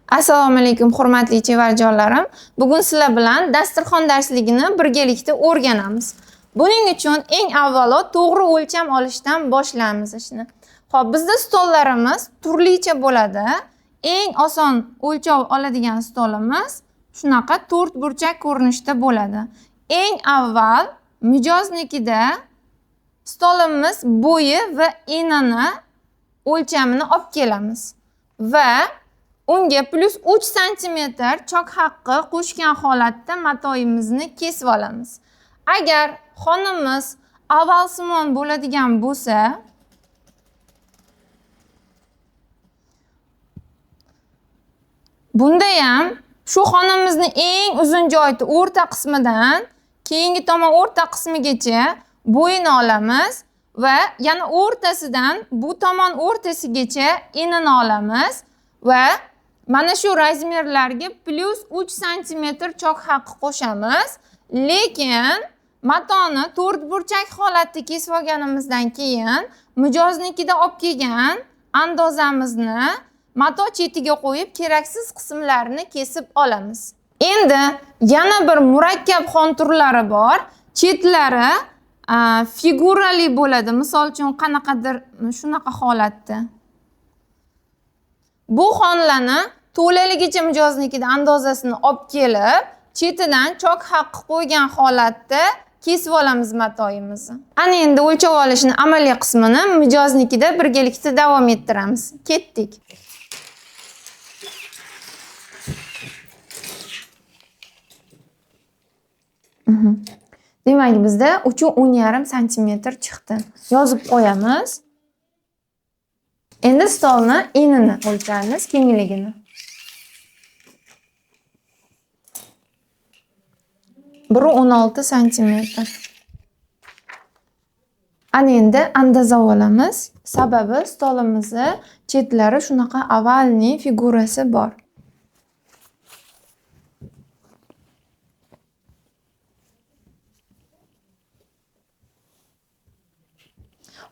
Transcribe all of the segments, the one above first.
Assalomu alaykum hurmatli chevarjonlarim. Bugun sizlar bilan dasturxon darsligini birgalikda o'rganamiz. Buning uchun eng avvalo to'g'ri o'lcham olishdan boshlaymiz ishni. Xo'p, bizda stollarimiz turlicha bo'ladi. Eng oson o'lchov oladigan stolimiz shunaqa to'rtburchak ko'rinishda bo'ladi. Eng avval mijoznikida stolimiz bo'yi va enini o'lchamini olib kelamiz va unga plus 3 santimetr chok haqqi qo'shgan holatda matoyimizni kesib olamiz. Agar xonamiz ovalsimon bo'ladigan bo'lsa, bunda ham shu xonamizni eng uzun joyi o'rta qismidan keyingi tomon o'rta qismigacha bo'yini olamiz va yana o'rtasidan bu tomon o'rtasigacha enini olamiz va mana shu razmerlarga plus 3 santimetr chok haqqi qo'shamiz. Lekin matoni to'rtburchak holatda kesib olganimizdan keyin mijoznikida olib kelgan andozamizni mato chetiga qo'yib keraksiz qismlarini kesib olamiz. Endi yana bir murakkab xon turlari bor. Chetlari figurali bo'ladi. Misol uchun qanaqadir shunaqa holatda. Bu xonlarni to'laligicha mijoznikida andozasini olib kelib, chetidan chok haqqi qo'ygan holatda kesib olamiz matoyimizni. Ana endi o'lchab olishni amaliy qismini mijoznikida birgalikda davom ettiramiz. Ketdik. Demak, bizda 3.5 santimetr chiqdi. Yozib qo'yamiz. Endi stolni enini o'lchaymiz, kengligini. 1.16 santimetr. Ana endi andoza olamiz. Sababi stolimizni chetlari shunaqa ovalniy figurasi bor.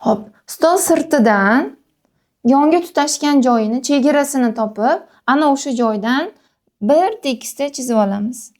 Xo'p, stol sirtidan yonga tutashgan joyini, chegarasini topib, ana o'sha joydan bir tekisda chizib olamiz.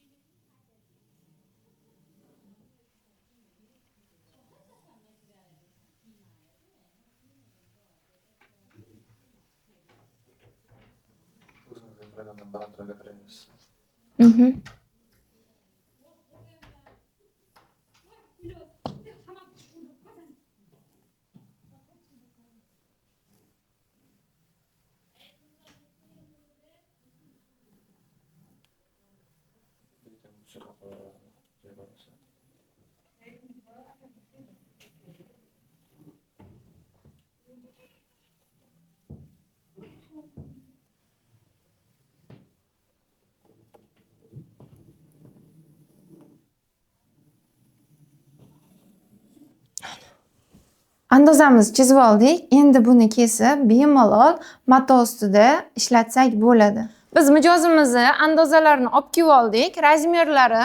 Andozamizni chizib oldik. Endi buni kesib, bemalol mato ustida ishlatsak bo'ladi. Biz mijozimizni andozalarini olib kelib oldik. Razmerlari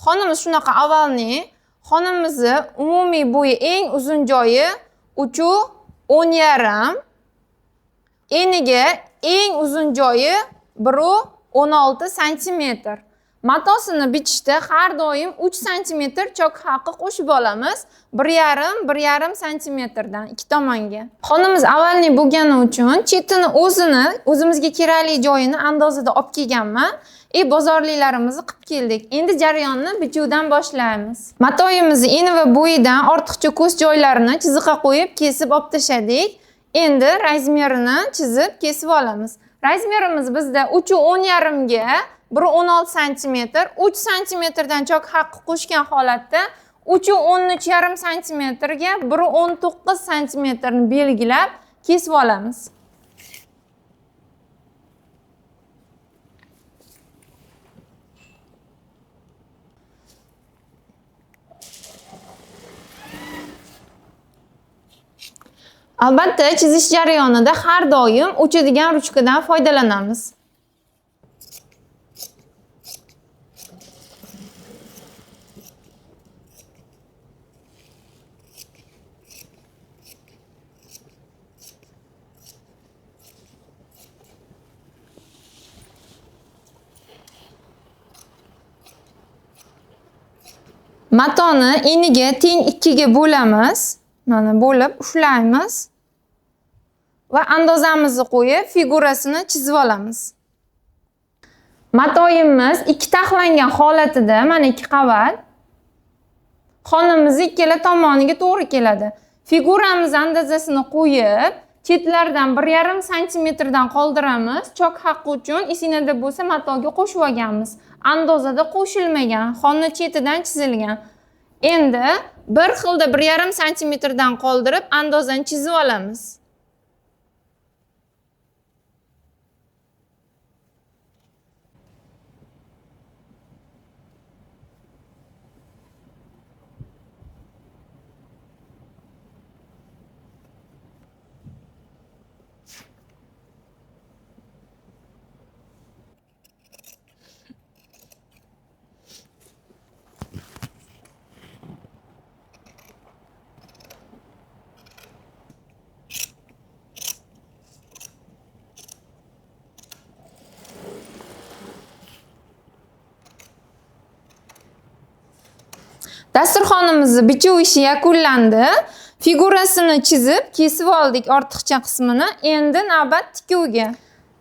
xonimiz shunaqa ovalniy, xonamizni umumiy bo'yi eng uzun joyi 3.5, eniga eng uzun joyi 1.16 santimetr. Matosini bichishda har doim 3 santimetr chok haqqi qo'shib olamiz. 1.5 santimetrdan ikki tomonga. Xonamiz ovalniy bo'lgani uchun chetini o'zini, o'zimizga kerakli joyini andozada olib kelganman. Bozorliklarimizni qilib keldik. Endi jarayonni bichuvdan boshlaymiz. Matoyimizni eni va bo'yidan ortiqcha ko'z joylarini chiziqqa qo'yib kesib olib tashladik. Endi razmerini chizib kesib olamiz. Razmerimiz bizda 3.5 ga 1.16 santimetr, 3 santimetrdan chok haqqi qo'shgan holatda 3.13,5 santimetrga 1.19 santimetrni belgilab kesib olamiz. Albatta, chizish jarayonida har doim o'chadigan ruchkadan foydalanamiz. Matoni eniga teng 2 ga bo'lamiz. Mana bo'lib ushlaymiz va andozamizni qo'yib figurasini chizib olamiz. Matoyimiz 2 taxlangan holatida, mana 2 qavat xonamiz ikkala tomoniga to'g'ri keladi. Figuramiz andozasini qo'yib, chetlardan 1,5 santimetrdan qoldiramiz. Chok haqqi uchun esingizda bo'lsa matoga qo'shib olganmiz. Andozada qo'shilmagan, xona chetidan chizilgan. Endi bir xilda 1,5 santimetrdan qoldirib andozani chizib olamiz. Dasturxonimizni bichuv ishi yakunlandi. Figurasini chizib, kesib oldik ortiqcha qismini. Endi navbat tikuvga.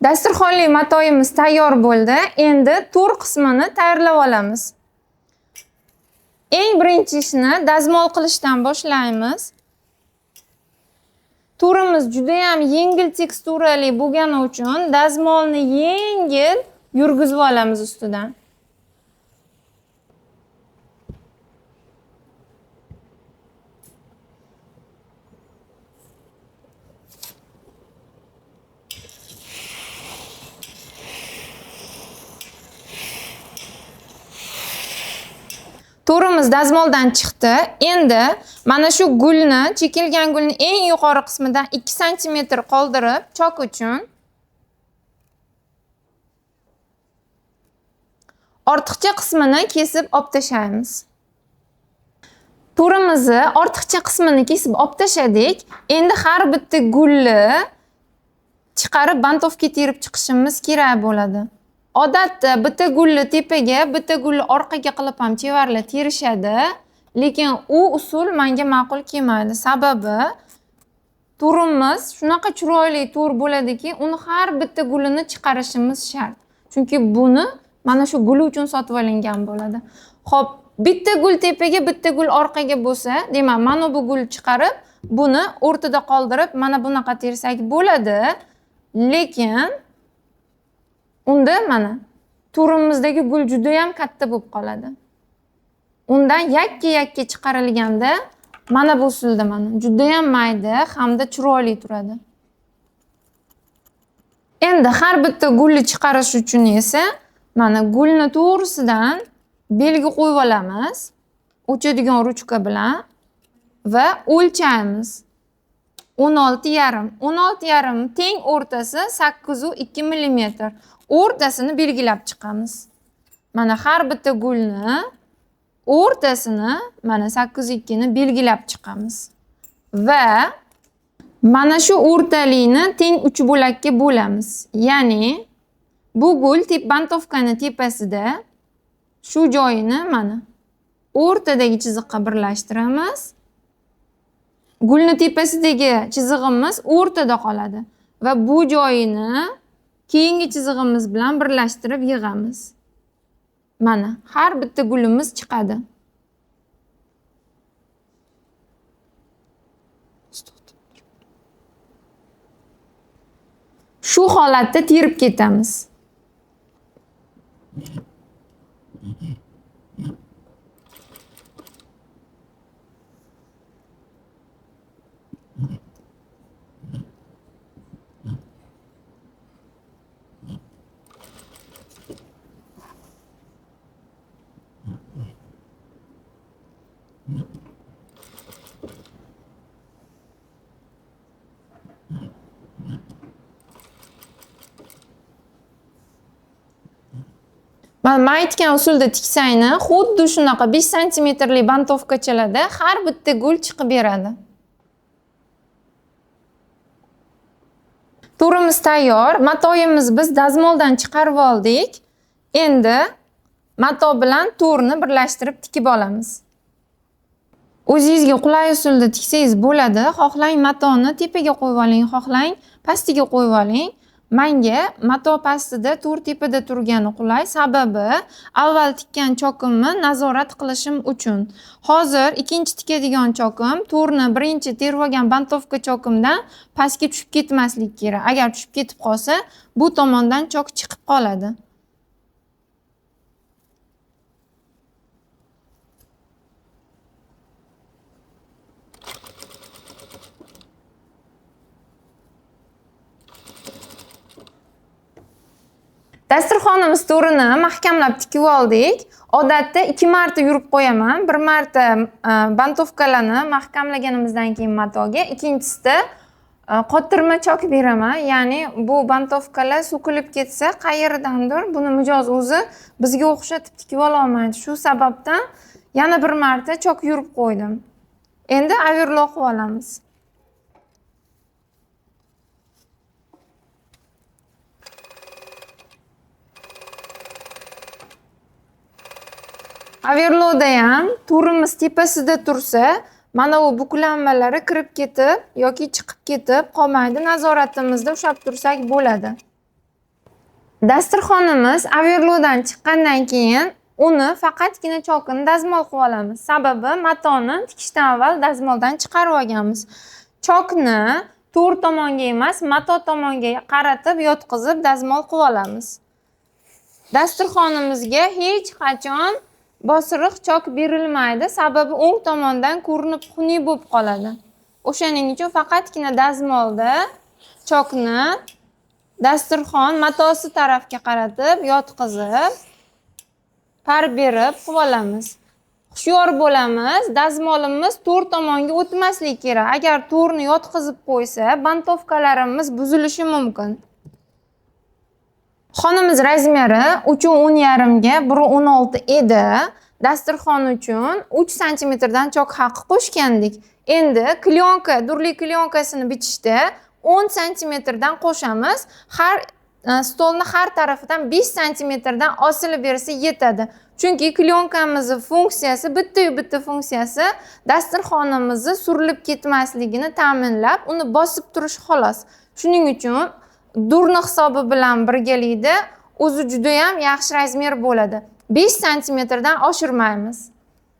Dasturxonli matoyimiz tayyor bo'ldi. Endi to'r qismini tayyorlab olamiz. Eng birinchi ishni dazmol qilishdan boshlaymiz. To'rimiz juda ham yengil teksturali bo'lgani uchun dazmolni yengil yurgizib olamiz ustidan. To'rimiz dazmoldan chiqdi. Endi mana shu gulni, chekilgan gulni eng yuqori qismidan 2 santimetr qoldirib, chok uchun ortiqcha qismini kesib olib tashlaymiz. To'rimizni ortiqcha qismini kesib olib tashladik. Endi har bitta gulni chiqarib bantovka terib chiqishimiz kerak bo'ladi. Odatda bitta gulni tepaga, bitta gulni orqaga qilib ham chevarlar terishadi, lekin u usul menga ma'qul kelmaydi. Sababi to'rimiz shunaqa chiroyli to'r bo'ladiki, uni har bitta gulini chiqarishimiz shart. Chunki buni mana shu guli uchun sotib olingan bo'ladi. Xo'p, bitta gul tepaga, bitta gul orqaga bo'lsa, demak, mana bu gul chiqarib, buni o'rtada qoldirib, mana bunaqa tersak bo'ladi. Lekin unda mana to'rimizdagi gul juda ham katta bo'lib qoladi. Undan yakka-yakka chiqarilganda mana bu usulda mana juda ham mayda hamda chiroyli turadi. Endi har bitta gulni chiqarish uchun esa mana gulni to'g'risidan belgi qo'yib olamiz o'chadigan ruchka bilan va o'lchaymiz. 16,5. 16,5 teng o'rtasi 8,2 millimetr. O'rtasini belgilab chiqamiz. Mana har bitta gulni o'rtasini mana 8,2 ni belgilab chiqamiz. Va mana shu o'rtalikni teng 3 bo'lakka bo'lamiz. Ya'ni bu gul bantovkani tepasida shu joyini mana o'rtadagi chiziqqa birlashtiramiz. Gulni tepasidagi chizig'imiz o'rtada qoladi va bu joyini keyingi chizig'imiz bilan birlashtirib yig'amiz. Mana har bitta gulimiz chiqadi. Shu holatda terib ketamiz. Mana men aytgan usulda tiksangni, xuddi shunaqa 5 santimetrli bantovkachalarda har bitta gul chiqib beradi. To'rimiz tayyor, matoyimiz biz dazmoldan chiqarib oldik. Endi mato bilan to'rni birlashtirib tikib olamiz. O'zingizga qulay usulda tiksangiz bo'ladi. Xohlang matoni tepaga qo'yib oling, xohlang pastiga qo'yib oling. Menga mato pastida to'r tepada turgani qulay. Sababi avval tikkan chokimni nazorat qilishim uchun. Hozir ikkinchi tikadigan chokim to'rni birinchi terib olgan bantovka chokimdan pastga tushib ketmasligi kerak. Agar tushib ketib qolsa, bu tomondan chok chiqib qoladi. Dasturxonimiz to'rini mahkamlab tikib oldik. Odatda 2 marta yurib qo'yaman. Bir marta bantovkalarni mahkamlaganimizdan keyin matoga, ikkinchisida qotirma chok beraman. Ya'ni bu bantovkalar so'kilib ketsa, qayerdandir buni mijoz o'zi bizga o'xshatib tikib ola olmaydi. Shu sababdan yana bir marta chok yurib qo'ydim. Endi overlock qilib olamiz. Overlockda ham to'rimiz tepasida tursa, mana bu buklanmalari kirib ketib yoki chiqib ketib qolmaydi. Nazoratimizda ushlab tursak bo'ladi. Dasturxonimiz overlockdan chiqqandan keyin uni faqatgina chokini dazmol qilib olamiz. Sababi matoni tikishdan avval dazmoldan chiqarib olganmiz. Chokni to'rt tomonga emas, mato tomonga qaratib yotqizib dazmol qilib olamiz. Dasturxonimizga hech qachon bosiriq chok berilmaydi, sababi o'ng tomondan ko'rinib xunuk bo'lib qoladi. O'shaning uchun faqatgina dazmolda chokni dasturxon matosi tarafga qaratib yotqizib par berib qilib olamiz. Hushyor bo'lamiz, dazmolimiz to'rt tomonga o'tmasligi kerak. Agar to'rni yotqizib qo'ysa, bantovkalarimiz buzilishi mumkin. Xonamiz razmeri 3.5 ga 1.16 edi. Dasturxon uchun 3 santimetrdan chok haqi qo'shgandik. Endi klyonka, durli klyonkasini bichishda 10 santimetrdan qo'shamiz. Har stolni har tarafidan 5 santimetrdan osilib bersa yetadi. Chunki klyonkamizni funksiyasi, bitta-yu bitta funksiyasi dasturxonamizni surilib ketmasligini ta'minlab, uni bosib turish xolos. Shuning uchun durni hisobi bilan birgalikda o'zi juda ham yaxshi razmer bo'ladi. 5 santimetrdan oshirmaymiz.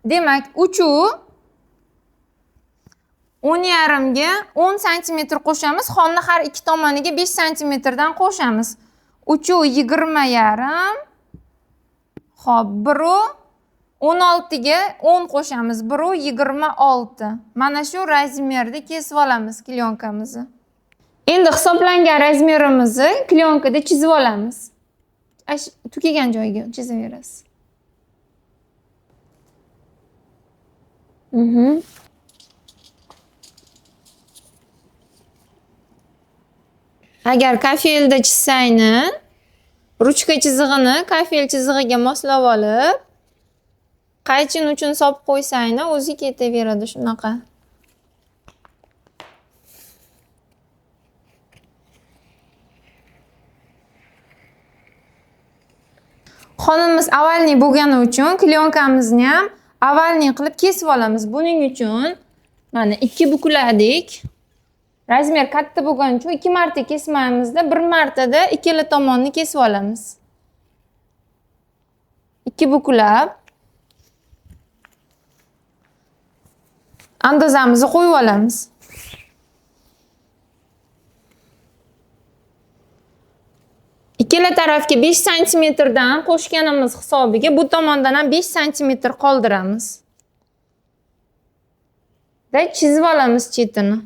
Demak, 3.5 ga 10 santimetr qo'shamiz. Xonni har ikki tomoniga 5 santimetrdan qo'shamiz. 3.20,5. Xo'p, 1.16 ga 10 qo'shamiz. 1.26. Mana shu razmerda kesib olamiz klyonkamizni. Endi hisoblangan razmerimizni klyonkada chizib olamiz. Tugagan joyiga chizaverasiz. Agar kafelda chizsangni, ruchka chizig'ini kafel chizig'iga moslab olib, qaychin uchun solib qo'ysangni, o'zi ketaveradi shunaqa. Xonamiz avalniy bo'lgani uchun klyonkamizni ham avalniy qilib kesib olamiz. Buning uchun mana 2 bukladik. Razmer katta bo'lgani uchun 2 marta kesmaymizda, bir martada ikkala tomonni kesib olamiz. 2 buklab andozamizni qo'yib olamiz. Ikkala tarafga 5 santimetrdan qo'shganimiz hisobiga bu tomondan ham 5 santimetr qoldiramiz. Va chizib olamiz chetini.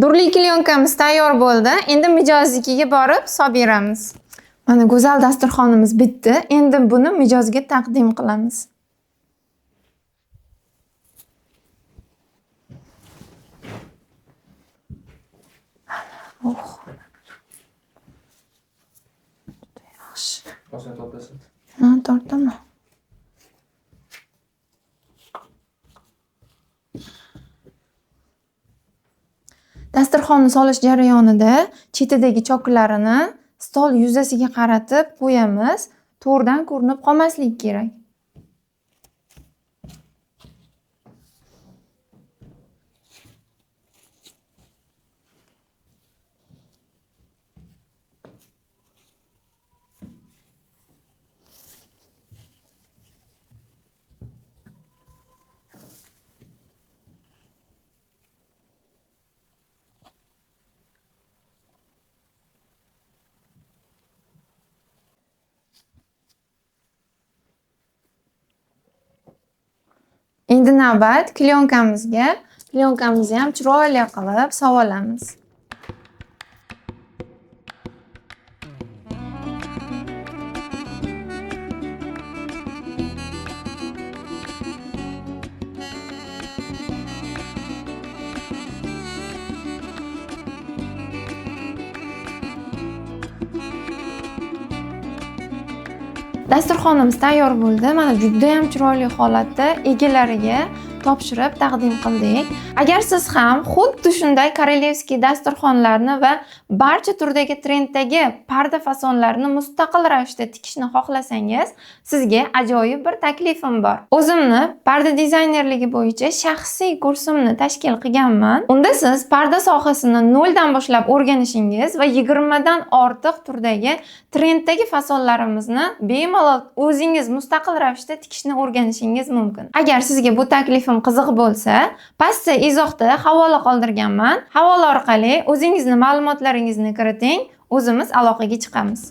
Durli klyonkamiz tayyor bo'ldi. Endi mijoznikiga borib solib beramiz. Mana go'zal dasturxonimiz bitdi. Endi buni mijozga taqdim qilamiz. Oh. Juda yaxshi. Ozgina tortasan. Ha, tortaman. Dasturxonni solish jarayonida chetidagi choklarini stol yuzasiga qaratib qo'yamiz. To'rdan ko'rinib qolmasligi kerak. Endi navbat kleyonkamizga. Kleyonkamizni ham chiroyli qilib savolamiz. Dasturxonimiz tayyor bo'ldi. Mana juda ham chiroyli holatda egalariga topshirib taqdim qildik. Agar siz ham xuddi shunday королевский dasturxonlarni va barcha turdagi trenddagi parda fasonlarini mustaqil ravishda tikishni xohlasangiz, sizga ajoyib bir taklifim bor. O'zimni parda dizaynerligi bo'yicha shaxsiy kursimni tashkil qilganman. Unda siz parda sohasini noldan boshlab o'rganishingiz va 20 dan ortiq turdagi trenddagi fasonlarimizni bemalol o'zingiz mustaqil ravishda tikishni o'rganishingiz mumkin. Agar sizga bu taklifim qiziq bo'lsa, pastda izohda havola qoldirganman. Havola orqali o'zingizni ma'lumotlaringizni kiriting, o'zimiz aloqaga chiqamiz.